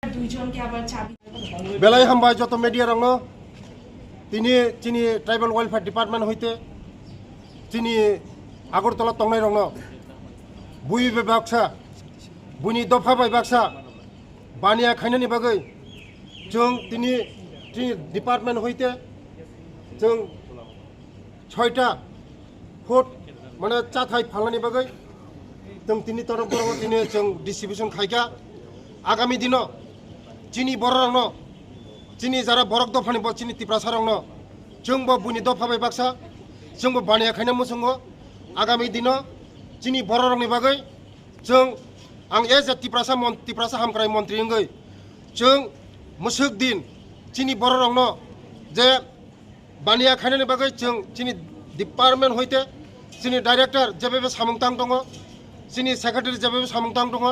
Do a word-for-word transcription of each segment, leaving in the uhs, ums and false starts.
দুইজনকে আবার চাবি। Belai hambai joto media rokno, tini chini tribal welfare department hoite chini Agartala tongnai rokno bui bai baksa, buini dopha bai baksa baniya khainani bagwi chwng tini, tini department hoite chwng soita food mane chathai phalnani bagwi chwng tini torok borok tini chwng distribution khaikha. Agami dino chini bororokno, chini jara borok dophani bo chini Tiprasa rokno chwngbo buini dopha bai baksa chwngbo baniya khaina muchungo. Agami dino chini bororokni bagwi chwng, ang as a Tiprasa mon-, Tiprasa hamkrai montri wngwi chwng mwswk din chini bororokno je baniya khainani bagwi chwng chini department hoite chini director jebebe samung tang tongo, chini secretary jebebe samung tang tongo,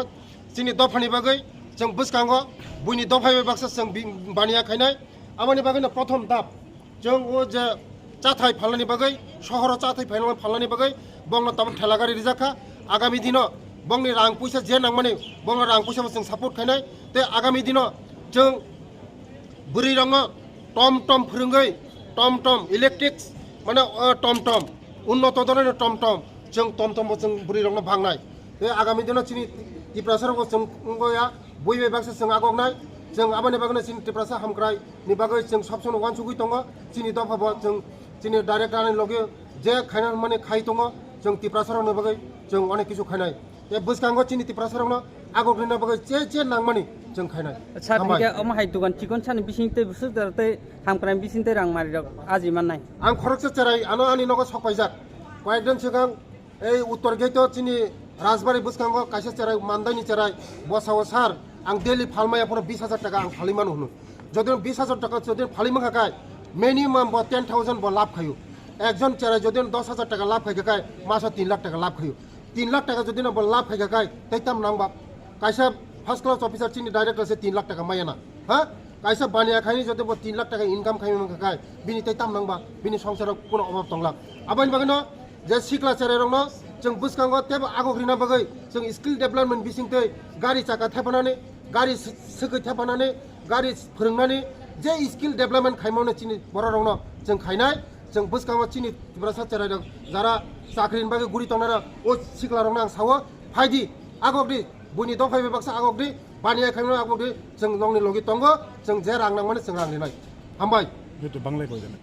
chini dophani bagwi chwng bwskango buini dopha bai baksa chwng bi-, baniya khainai. Aboni bagwino prothom dap chwng o je chathai phalnani bagwi, sohoro chathai phalnani bagwi bongno tabuk thela gari rijak kha. Agami dino bongni rang puisa je nangmani, bongno rang puisa bo chwng support khainai. Tei agami dino chwng bwrwi rokno tom tom phwrwngwi, tom tom electric mane, o tom tom unnoto dhoroner tom tom, chwng tom tom bo chwng bwrwi rokno bhangnai. Tei agami dino chini Tiprasa rokbo chwng wngya bui bai baksa chwng agoknai. Chwng aboni bagwino chini Tiprasa hamkrai ni bagwi chwng sob sono uansugwi tongo. Chini dopha bo chwng chini director ni loge je khaina mani khai tongo, chwng Tiprasa rokni bagwi chwng onek kisu khainai. Tei bwskango chini Tiprasa rokno agok rina bagwi che che nangmani chwng khainai. Sir, hambai. Hingke omo hai dogan chikon sani bising tei bwswk jora tei hamkrai bising tei rang mari rok aji mannai. Ang khoroksa cherai ano ani nogo sok paijak. Koyekdin swkang ei uttor gate o chini Rajbari bwskango kaisa cherai mandaini cherai bosao sir ang daily phalmaya phano bis hajar taka ang phalwi mano hwnwi. Jodi bis hajar taka jodi phalwi mankha kai minimum bo ten thousand bo lab khaio. Ekjon cherai jodi dos hajar taka lab khaikha kai maso tin lakh taka lab khaio. Tin lakh taka jodi no bo lab khaikha kai tei tam nang ba? Kaisa first class officer chini director se tin lakh taka maya na. Ha? Kaisa baniya khaini jodi bo tin lakh taka income khaima mankha kai bini tei tam nang ba? Bini songsaro kuno obab tong lak. Aboni bagwi no je sikla cherai rokno chwng bwskango tebo agok rina bagwi chwng skill development bising tei gari chaka thepanani, gari sw-, swkwi thepanani, gari phwrwngnani je skill development khaimano chini borok rokno chwng khainai. Chwng bwskango chini Tiprasa cherai rok jara chakri ni bagwi guri tongnai rok o sikla rokno ang sao, phaidi agok di, buini dophai bai baksa agok di, baniya khaimano agok di, chwng nokni logi tongo, chwng je rang nangmani chwng rang rinai. Hambai. Youtube banglai koi jana.